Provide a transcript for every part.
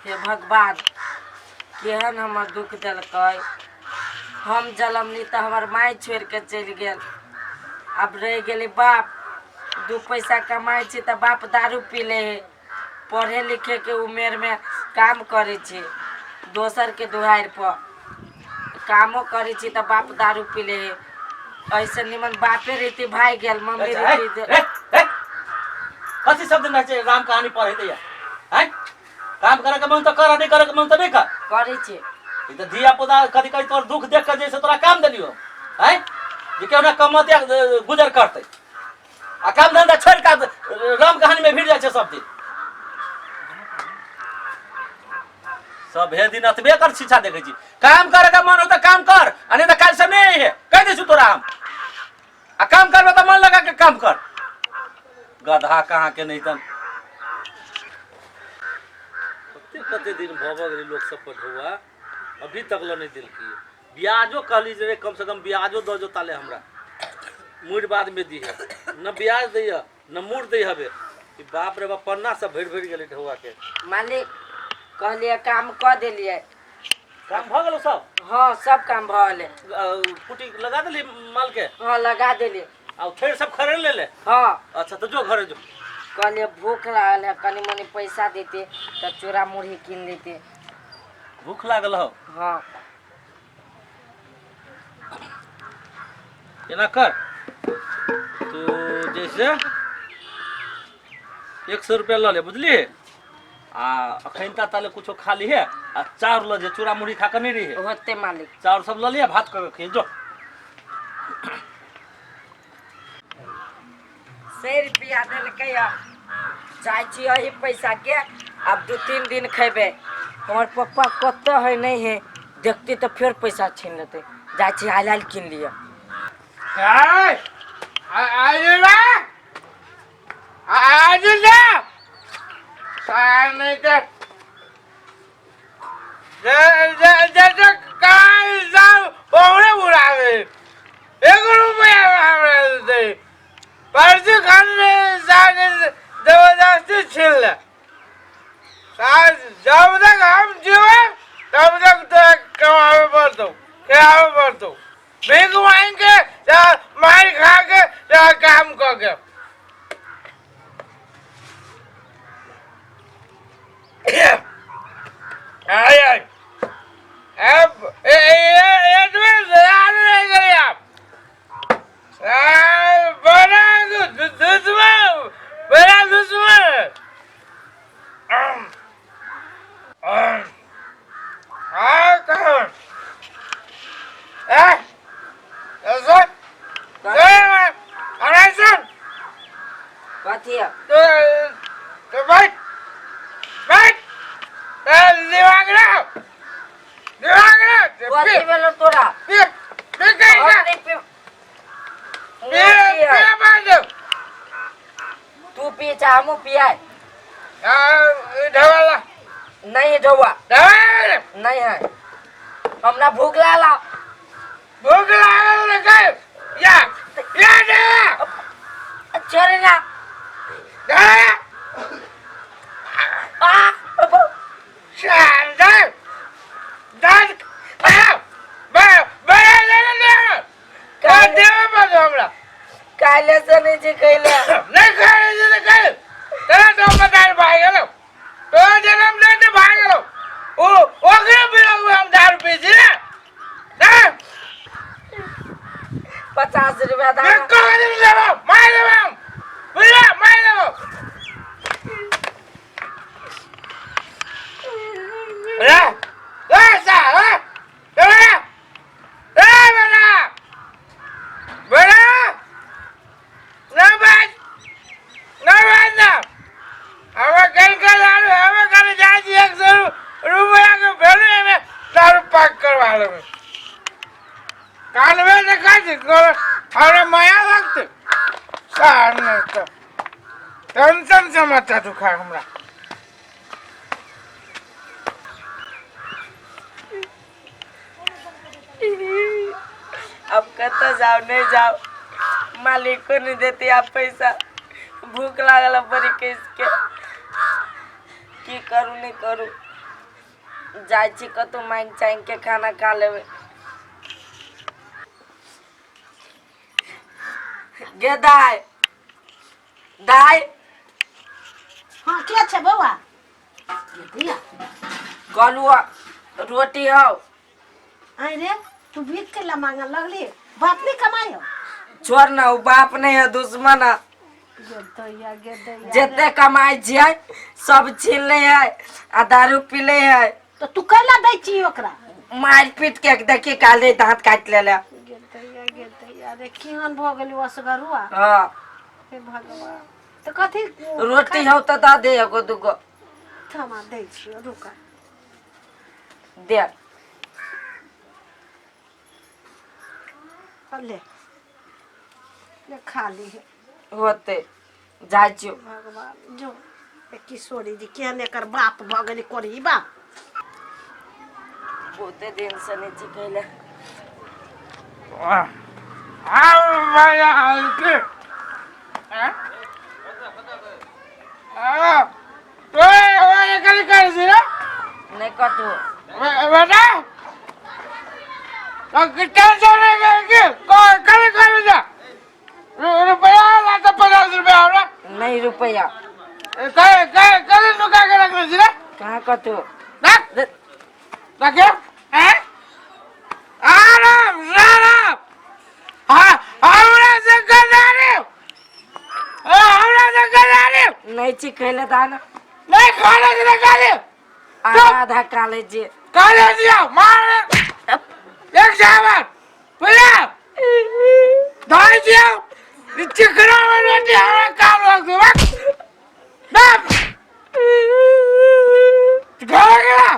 हे भगवान, केहन हमर दुख देलकै। हम जलमली तऽ हमर माय छोड़ि कऽ चलि गेल, आब रहि गेलै बाप। दू पैसा कमाइ छी तऽ बाप दारू पी लै हइ। पढ़े लिखेके उमेरमे काम करै छी, दोसरके दुहारिपर कामो करै छी तऽ बाप दारू पी लै हइ। ऐसे निमन बापे रहिते भागि गेल, मम्मी रहिते। कथी सब दिन रहै छै राम कहानी पढ़ैते या? आँय, काम करे के मन तऽ कर, नहीं करे के मन तऽ नहीं कर। करै छी। ई तऽ धिया पुता कथी कही, तोर दुख देख के जैसे तोरा काम देलियो आँय, जे केहुना कमते गुजर करतै, आ काम धंधा छोड़ि कऽ राम कहानी में भिड़ जाइ छै सब दिन। सभे दिन एतबे कर शिक्षा देखै छी। काम करे के मन हो तऽ काम कर, आ नहीं तऽ काल्हि से नहीं है, कहि दै छी तोरा हम। आ काम करबे तऽ मन लगा के काम कर, गधा कहाँ के नहीं तन। कते कते दिन भऽ गेलै लोक सब पर ढौआ अभी तक ल नहीं देलकी। ब्याजो कहली जे रे कम से कम ब्याजो दऽ जो ताले हमरा, मुड़ बाद में दी है। न ब्याज दैया न मुड़ दै हबे। ई बाप रे बाप, पन्ना सब भरि भरि गेलै ढौआ के। मालिक, कहलियै काम कऽ देलियै। काम भऽ गेलो सब? हाँ, सब काम भऽ गेलै। कुटी लगा देली माल के? हाँ, लगा देलियै। आ फेर सब खरीद ले ले? हाँ। अच्छा, तो जो घरे जो। कहलियै भूख लागल है, कनी मनी पैसा देते तऽ चूड़ा मुरही कीन लेते। भूख लागल हो? हाँ। एना कर तू, जैसे 100 रुपया लऽ ले, बुझलिए? आ अखन ता ताले कुछो खा लिहे आ चाउर लऽ जे, चूड़ा मुरही खा कऽ नहीं रही। होते मालिक। चाउर सब लऽ लिहे, भात कऽ के खिए जो। 100 रुपया देलकै हँ, जाइ छी एही पैसा के आब 2-3 दिन खेबै। हमर पप्पा कतऽ है नहीं है, देखती तऽ फेर पैसा छीन लेतै। जाइ छी हाल हाल कीन लिअ। जबरदस्ती छीन ले। जब तक हम जीवे तब तक तोरा कमाबे पड़तौ, खिलाबे पड़तौ, भीख मांग के, मार खा के, काम कऽ के। आय आय अब एतबे रहि गेलै। आब बड़ा दुश्मन, बड़ा दुश्मन। कथी है? कथी भेलो तोरा? हम नहीं तू पी चाहे हमहूँ पियाए। नहीं है ढौआ, नहीं है। हमरा भूख लागल। भूख लागल? या या। छोड़े ना। आ काल्हि से नहीं छै खैले। नहीं खाए जे खाए तोरा तो मदार भाग गेलो, तो जन्म दे ते भाग गेलो। ओ ओकरे बिना हम दारू पी छी ना। 50 रुपया दा। एको दिन देबो, मार देबो हम, बुझला? मार देबो। रे रे सा रे रे रे बेटा बेटा, ना बाज ना बाज ना। હવે કઈ કઈ દારૂ, હવે ખાલી જાય છે 100 રૂપિયા કે ભેલું એને દારૂ પાક કરવા લે કાનવે ને કાઢી હવે માયા લાગते સાર ને તો ટેન્શન છે, માથા દુખા હમણાં। अब कतऽ जाउ नहीं जाउ, मालिको नहीं देते आब पैसा। भूख लागल है बड़ी केस के, की करू नहीं करू। जाइ छी कतहु मांगि चांगि के खाना खा लेबै। गे दाइ, दाइ। हाँ, के छै बौआ? गे दैया। कहलू रोटी हौ। आइ रे, तू भीख के ला मांगऽ लगली? बाप नहीं कमाई हो? छोड़ ना, ओ बाप नहीं है, दुश्मन है। गे दैया, गे दैया। जते कमाई छियै सब छीन ले है आ दारू पी ले है। तो तू कैला दै छी ओकरा? मारि पीट के देखी काले दांत काटि लेले। गे दैया, गे दैया रे, केहन भऽ गेली असगरुआ। हाँ। हे भगवान, तऽ कथी? रोटी हौ तऽ दऽ दे एगो दूगो। थमा, दै छियौ, रुक। दे। ले ले, खा ली। होते जाइ छियौ। भगवान जो ए किशोरी जी, केहन एकर बाप भऽ गेलै कोढ़ी बाप। बहुते दिन से नहि चिकैले। नहि कटू। बेटा, टेंशन नहीं करके कल कर जा रुपया लाता, 50 रुपया हमरा। नहीं रुपया। कल कल कल नुका के रख रे। कहाँ कटू? रख रखे हैं। आराम आराम। हाँ, हमरा से गदारी, हमरा से गदारी। नहीं चिकैले दाना। नहीं खाने से गाली। आधा आधा खा लै छियै। काले दिया मार एक जावर बुझा धाई दिया। चिकना में रोटी हमरा काम लगतो बाप घर गेला।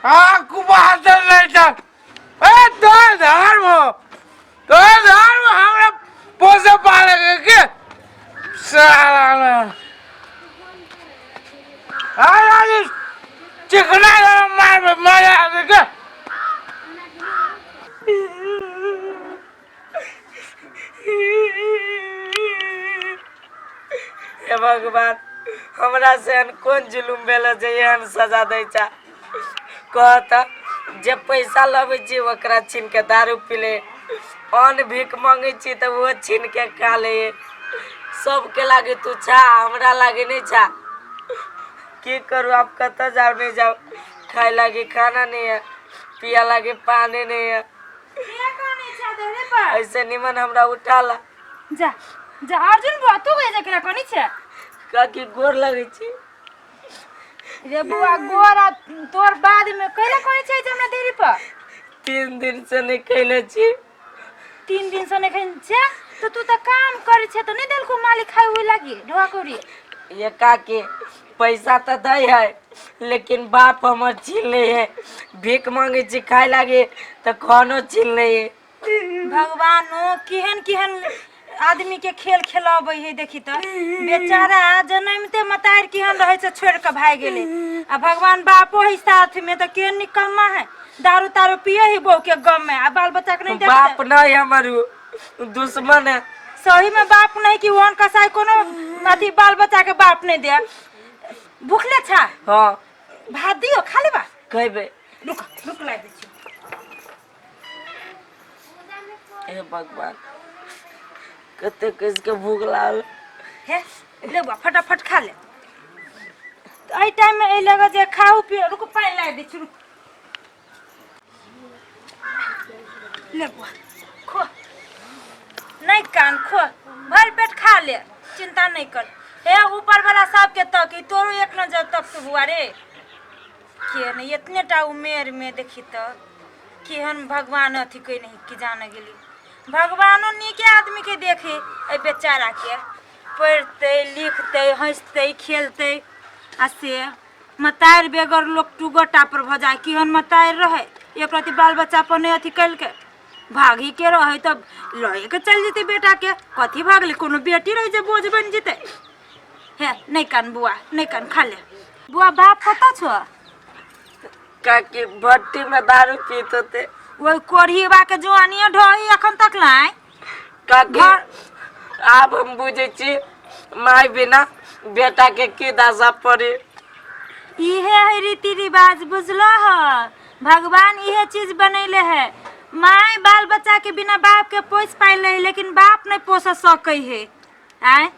हाँ, कुबासन नहीं था। ए तो धर्म हो, तो धर्म हमरा पोसे पाले के साला। अरे चिकना मार मार के। हे भगवान, हमरा से एहन कोन जुलुम भेल जे एहन सजा दै छा? कह तऽ, जे पैसा लबै छी ओकरा छीन के दारू पी ले, अन्न भीख मंगै छी तऽ ओहो छीन के खा ले। सबके लागे तू छा, हमरा लागे नहि छा। की करू आब? कतऽ जाउ नहि जाउ? खाय लागे खाना नहीं है, पिया लागे पानी नहीं है। ऐसे निमन हमरा उठा ला। जा जा अर्जुन बुआ, तू गए जकरा कोनी छै? काकी, गोर लगै छी। रे बुआ, गोर आ तोर बाद में। कैला कोनी छै जे हमरा देरी पर? 3 दिन से नहीं खैले छी। 3 दिन से नहीं खाइन छै तो तू तऽ काम करै छै तऽ नहीं देलको मालिक खाइ हुए लागी ढोआ कौड़ी? ये काकी, पैसा तऽ दै है लेकिन बाप हमर छीन ले है। भीख मांगे छी खाय लागे तऽ खानो छीन ले है। भगवानो केहन केहन आदमी के खेल खेलाबै है। देखी तऽ, बेचारा जनमिते मतार केहन रहै छै, छोड़ के भागि गेलै आ भगवान बापो है साथ में, तऽ केहन निकम्मा है। दारू तारू पिए है बहू के गम में आ बाल बच्चा के नहीं बाप देखते। नहीं, हमर उ दुश्मन है। सही में बाप नहीं कि ओहन कसाई कोनो अथी बाल बच्चा के बाप नहीं दे। भूखले छा? हाँ। भात दियो, खा लेबा? खेबै। रुक रुक, ला दै छियौ। हे भगवान, कते कस के भूख लागल। हे ले बा, फटाफट खा ले। तऽ एहि टाइम में एहि लगे जे खाऊ पियो। रुक, पानि ला दै छी, रुक। ले बुआ, खो, नहीं कान, खो, भर पेट खा ले, चिंता नहीं कर। हे ऊपर वाला सबके तक तोरो एक नजर तक तो बुआ रे। के नहीं इतने टा उमेर में देखी तऽ केहन भगवान अथी कैने कि जाने गेली। भगवानो नीके आदमी के देखे। एहि बेचारा के पढ़तै लिखतै, हँसतै खेलतै आ से मतारि बेगर लोक टूगटा पर भऽ जाय। केहन मतारि रहै, एक रति बाल बच्चा पर नहि अथी केलकै। भागी के रहै तऽ लए के चलि जेतै बेटाके। कथी भागलै? कोनो बेटी रहै जे बोझ बनि जेतै? हे नहि कान बुआ, नहि कान, खा ले बुआ। बाप कतऽ छौ? काकी, भट्टी में दारू पीत होते। ओहि कोढ़ीबा के जुआनियो ढही एखन तक लाय। काकी, आब हम बुझै छी माय बिना बेटा के की दशा पड़ी। इहे है रीति रिवाज, बुझलो ह? भगवान इहे चीज बनैले है। माय बाल बच्चा के बिना बाप के पोस पाइले है, लेकिन बाप नहीं पोस सकै है। आय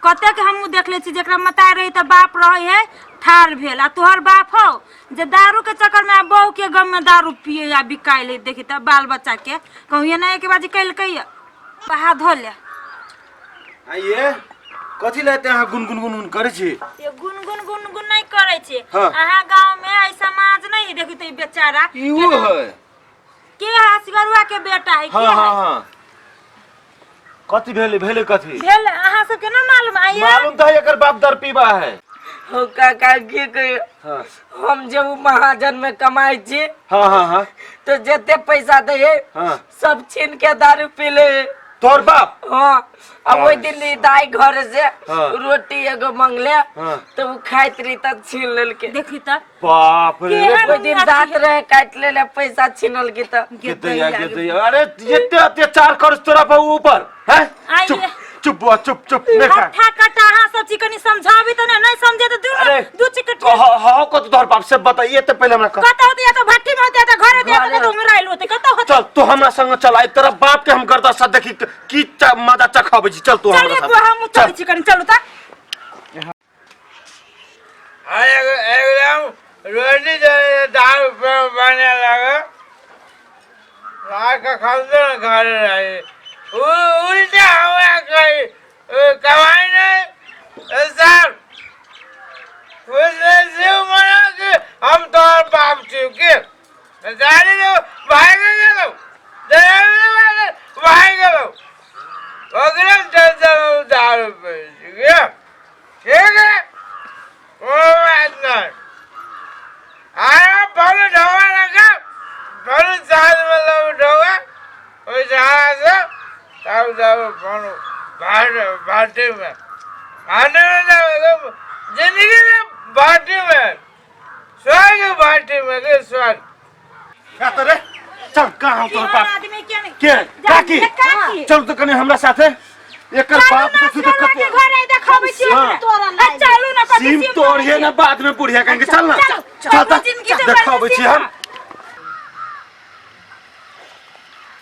कतेक हमहूँ देखले छी, जकरा मताइ रही तऽ बाप रहै है ठाढ़ भेल, आ तोहर बाप हौ जे दारू के चक्कर में आ बहू के गम में दारू पिए आ बिकाइ ले। देखी तऽ बाल बच्चा के कहूँ एना एक बाजी कैलकै बहा धो ले। आइए कथी लए एते अहाँ गुनगुन गुनगुन करै छी? ये गुनगुन गुनगुन नहीं करै छी। हाँ। अहाँ गांव में ऐ समाज नहीं है, देखी तो ई बेचारा इहो है के हसगरुआ के बेटा है। हाँ के है? हाँ हाँ, कथी भेलै भेलै कथी भेल अहाँ सबके ना मालूम आइए? मालूम तऽ है, एकर बाप दरपीबा है। हो काका, की कहियो, हाँ हम जे उ महाजन में कमाई छी हाँ हाँ हाँ तो जते पैसा दे है हाँ सब छीन के दारू पी ले। तोहर बाप? हाँ, आ ओहि दिन ई दाई घर से हाँ। रोटी एगो मंगले हाँ। तो उ खाइत रही तब छीन लेलके। देखी तऽ बाप रे। केहन ओहि दिन दांत रहे काटि लेले, पैसा छीनल की तऽ। गेदैया गेदैया, अरे एते अत्याचार कर तोरा पर ऊपर हैं? आइए। चुप चुप बुआ, चुप चुप नहीं खा। हट्ठा कट्टा अहाँ सब छी, कनी समझाबी तऽ नहि समझे तऽ दू अरे दू चिकट। हाँ हाँ, कत तोहर बाप से बताइए तो पहले हमरा कह। कतऽ होतै? या तऽ भट्ठी में होतै या तऽ घर होतै या तऽ घरे। कतौ उमरायल होतै, कतऽ होतै? चल तू हमरा संग चल, आई तेरा बाप के हम गर्दा सा देखी की मजा चखाबै छी। चल तू चल हमरा रे साथ बुआ, हम चलै छी कनी, चलू तऽ। अरे एकदम रोटी दाल बने लगे रात खाते ना घर रही उल्टा हमरा कही कमाई नहीं सर उसने शिव मना कि हम तोहर बाप छी के जानी दो भाग गेलो, भाग गेलो, ओकरे टेंशन में दारू पी छी। ठीक है, कोनो बात नहीं। अरे बड़ ढोवा लगा, बड़ साँझ में लोग ढोवा ओहि सहारा से तब जब कोनो भाटी में भाटी में जब जिंदगी में भाटी में स्वर्ग भाटी में के स्वर्ग। का तो रे, चल कहाँ तोहर केहन बाप आदमी के नहीं के काकी? काकी। चल तो कनी हमरा साथे, एकर चलू बाप ना, देखी तो सरवा के कते घर है, देखबै छी हाँ। ओकरा। तोरा आ, लाइ चलू ना, कथी सीम सीम तोड़िए ना बाद में बुढ़िया कहेंगे। चल ना। चल, चल चलू, त जिंदगी से देखाबै बढ़िके छी हम।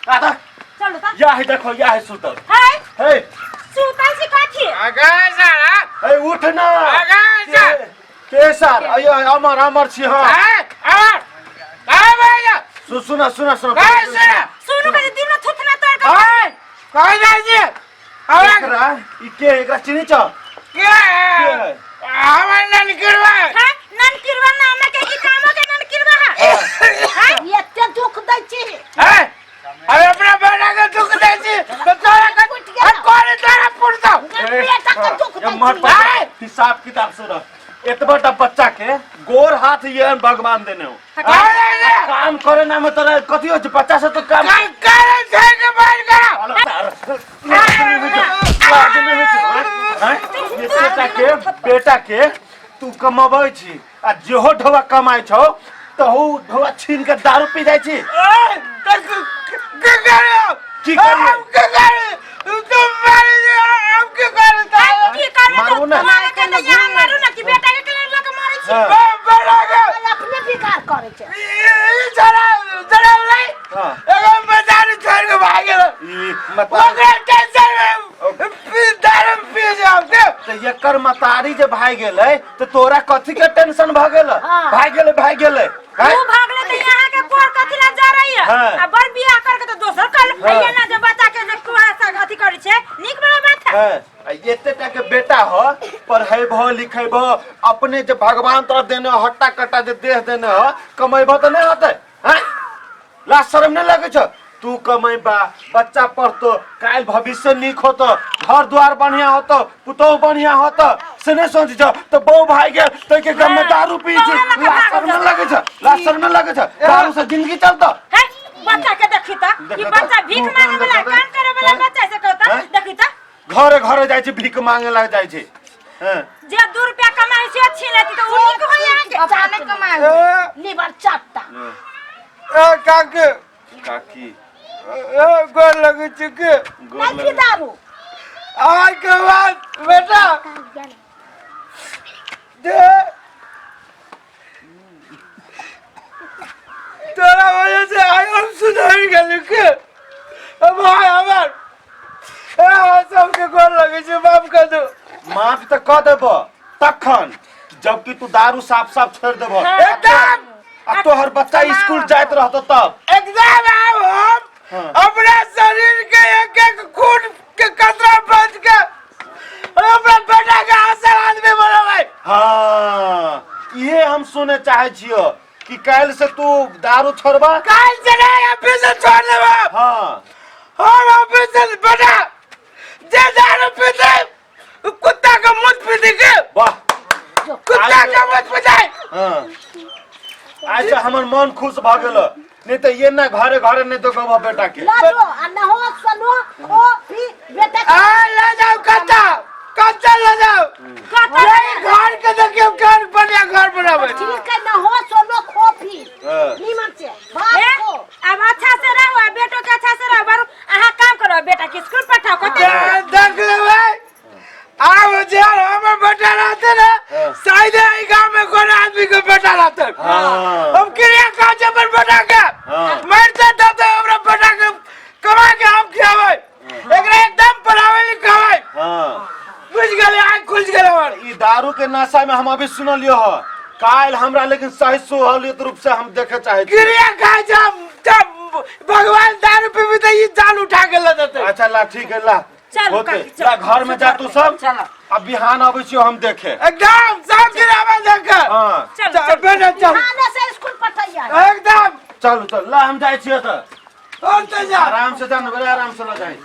आता चलू त। या है देखो, या है सुतल है हे। सुतल छी कथी? आगा सारा हे उठ ना। आगा जा। के सर अयो अमर अमर छी। हां आ आ भैया सुना सुना सुना। का सुना? सुनू कथी दिन थुथना तोड़ के। हाय कहाँ जाइ छी हमरा? एकरा ई के एकरा चिन्है छ? के है हमर ननकिरवा? है ननकिरवा नाम के की कामो के ननकिरवा है? एते दुख दै छी। है अरे अपना बेटा के दुख दै छी तो तोरा के हम कोन तोरा पुरतौ? बेटा के दुख ये दै मत छी। पकड़, हिसाब किताब सुन। एतबा टा बच्चा के गोर हाथ ये भगवान देने हो, अरे काम करे ना में तोरा कथी हो छै? बच्चा से तो काम करे छै के बंद करो। लाज नहि होइ छै, आँय? एतेटा के बेटा के तू कमबै छी आ जेहो ढोआ कमाइ छौ तहु ढोआ छीन के दारू पी जाइ छी। ए, त की करियो? की करियै? हम की करी? तुम मारे जे, हम की करी? की करबै? मारबो ना। मारे के तऽ यहाँ मारू ना कि बेटा के लऽ के मारै छी? हाँ, बेटा के अपने बिगाड़ करै छै। ई जरा जरा नहीं हाँ। एगो बेचारी छोड़ के भाग गेल। ई मतारी ओकरा टेंशन में पी दारू पी जाओ के। तऽ एकर मतारी जे भागि गेलै तऽ तोरा कथी के टेंशन भऽ गेल? हाँ। भागि गेलै भागि गेलै आँय? तू भागले तऽ यहाँ के कोर कथी ला जा रही है? हाँ। आ बड़ बियाह करके तऽ दोसर कर हाँ। ना जे बच्चा के जे कुहासा अथी करै छै, नीक बड़ा बात है। हाँ, आ एते टा के बेटा हो, पढ़ेबहो लिखेबहो अपने जे भगवान तोरा देने हो, हट्टा कट्टा जे देह देने हो, कमेबहो तऽ नहि होतै? आँय? लाज शरम नहि लगै छौ? तू कमेबा, बच्चा पढ़तो, काल्हि भविष्य नीक होतो, घर द्वार बढ़िया होतो, पुतोहु बढ़िया होतो, से नहि सोचै छौ? तऽ बहू भागि गेल ताहिके गम में दारू पी छी। बौआ लऽ कऽ लाज भागल। शरम नहि लगै छौ? लाज शरम नहि लगै छौ? दारू से जिंदगी चलतो? है बच्चा के देखी तऽ ई देखो तऽ, बच्चा भीख मुँह मांगे कान वाला देखो तऽ। काम करे वाला हैं? बच्चा से कहता। हैं? देखी तऽ घरे घरे जाइ छै, भीख मांगे लग जाइ छै। हैं? जे 2 रुपया कमाइ से छीन लेती तऽ उ नीक होई अहाँके? अपने कमाइ। लीवर चाटता। ए काकी। काकी। ए गोर लगै छी के। गोर नहीं पी लगै। दारू। आज के बाद बेटा दे। कऽ दू। माफ तऽ कऽ देबो तखन जबकि तू दारू साफ साफ छोड़ देबो। एकदम। आ तोहर बच्चा स्कूल जाइत रहतो तब एकदम आब हम अपना शरीर के एक एक खून के कतरा बच के अपना बेटा के असल आदमी बनाबै। हाँ, इहे हम सुने चाहे छियो कि काल्हि से तू दारू छोड़बा। काल से नहीं, अभी से छोड़ देबो। हम अभी से बेटा जे दारू पीते उ कुत्ता के मुंह पीते के। वाह। कुत्ता के मुंह पीते। हाँ, आइ से हमर मन खुश भऽ गेल, नहीं तऽ ये ना घरे घरे नहीं तो बेटा के ल जो आ नहो सनो खो पी बेटा के। आ ले जाओ कच्चा कच्चा ले जाओ। यही घर के देखियो, घर बढ़िया घर बनावे। ठीक है, नहो सोनो खो पी नीमन से भात हे, खो। अब अच्छा से रहो आ बेटो के अच्छा से रहो। बारू अहाँ काम करो, बेटा के स्कूल पठाओ कते। देख लेबै, आब जे हमर बेटा रहते ना, शायद एहि गाँव में कोनो आदमी के बेटा रहते। हम क्रिया काज अपन बेटा के मरते देते, हमरा बेटा के कमा के हम खियाबै, एकरा एकदम पढ़ाबै लिखाबै। बुझ गेलै, आँख खुलि गेलै हमर। ई दारू के नशा में हम अभी सुनलियो ह काल्हि हमरा, लेकिन सही सहूलियत रूप से हम देखे चाहे छी। क्रिया खाइ छै हम, जब भगवान दारू पीबी तऽ ई जाल उठा के लऽ जेतै। अच्छा ला, ठीक है ला। चल, होते। काकी, चल। ला घर में जा तू सब। चलो। अब बिहान अबै छियो हम देखे। एकदम सब गिराबै देख। हाँ। चल। चल बेटा चल। खाने से स्कूल पठैया। एकदम। चलू चल, ला हम जाइ छियो तऽ। और तो जा। आराम से जा न बड़े, आराम से ल जाइ।